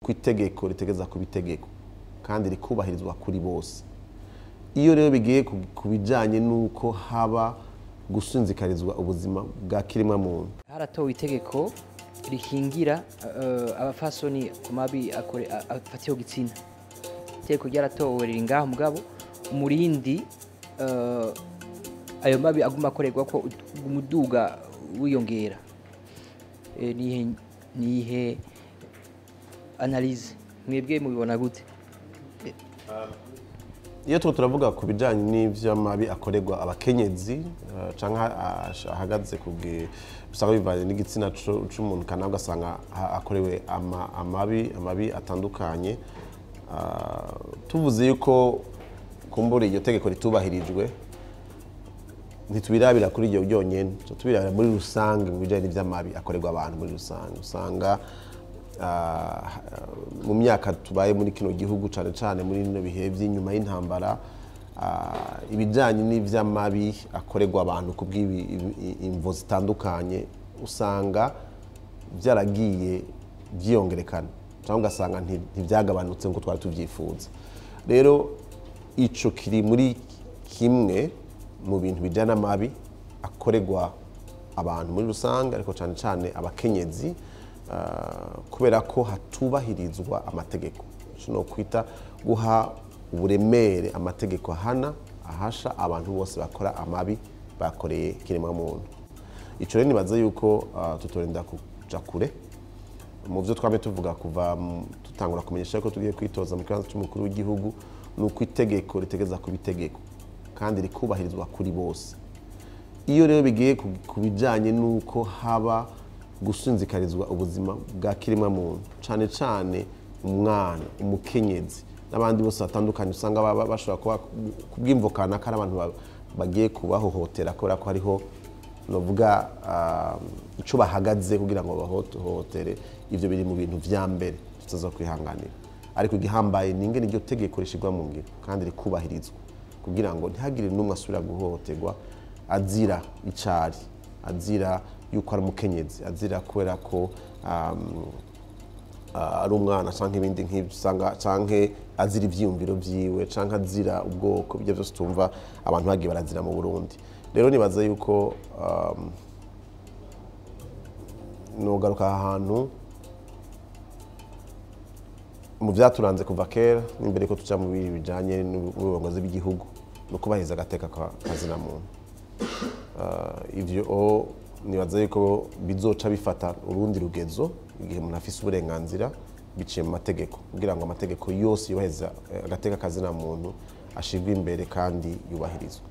Itegeko ritegeza kuba itegeko kandi rikubahirizwa kuri bose. Iyo rero bigiye ku bijanye n'uko haba gusinzikarizwa ubuzima bwa kiremwa muntu, haratowe itegeko rikingira abafasoni ku mabi afatiye ku gitsina. Itegeko ryaratowe, riri ngaho, mugabo umurindi ayo mabi aguma akorerwa ko umuduga wiyongera. Nihe analyse mwebwe mubibona gute? Iyo turiko turavuga ku bijanye n'ivy'amabi akorerwa abakenyezi canke ahagaze ku usanga bivanye n'igitsina c'umuntu kanaka, ugasanga akorewe amabi atandukanye. Tuvuze yuko kumbura iryo tegeko ritubahirijwe, ntitubirabira kuri iryo ryonyene, tuca tubirabira muri rusange mu bijanye n'ivy'amabi akorerwa abantu muri rusange. Usanga mu myaka tubaye muri kino gihugu, cane cane muri bino bihe vy'inyuma y'intambara, ibijanye n'ivy'amabi akorerwa abantu kubw'ibi imvo zitandukanye usanga vyaragiye vyiyongerekana, cyangwa ugasanga ntivyagabanutse nk'uko twari tuvyifuza. Rero ico kiri muri kimwe mu bintu bijyana n'amabi akorerwa abantu muri rusange, ariko cyane cyane abakenyezi, kubera ko hatubahirizwa amategeko. Ico no kwita guha uburemere amategeko ahana ahasha abantu bose bakora amabi bakoreye kiremwamuntu. Ico rero nibaza yuko tutorinda kuja kure mu byo twame tuvuga kuva tutangura kumenyesha ko tugiye kwitoza mu kibanza cy'umukuru w'igihugu, ni uko itegeko ritegeza kuba itegeko kandi rikubahirizwa kuri bose. Iyo rero bigiye ku bijanye n'uko haba gusinzikarizwa ubuzima bwa kiremwa muntu, cane cane umwana, umukenyezi n'abandi bose batandukanye, usanga bashobora kuba kubw'imvo kanaka ari abantu bagiye kubahohotera kubera ko hariho novuga ico bahagaze kugira ngo bahohotere. Ivyo biri mu bintu vya mbere tutaza kwihanganira, ariko igihambaye ni ingene iryo tegeko rishirwa mu ngiro kandi rikubahirizwa, kugira ngo ntihagire n'umwe asubira guhohoterwa azira icari, azira yuko ari umukenyezi, azira kubera ko ari umwana canke ibindi nk'ibyo usanga, canke azira ivyiyumviro vyiwe, canke azira ubwoko. Ibyo byose tumva abantu bagiye barazira mu Burundi. Rero nibaza yuko nogaruka ahantu mu vyaturanze kuva kera n'imbere ko tuja mu bindi bijanye n'uburongozi bw'igihugu, no kubahiriza agateka kazina muntu. Ivyo nibaza yuko bizoca bifata urundi rugezo igihe umuntu afise uburenganzira biciye mu mategeko, kugira ngo amategeko yose yubahiriza agateka kazina muntu ashirwe imbere kandi yubahirizwe.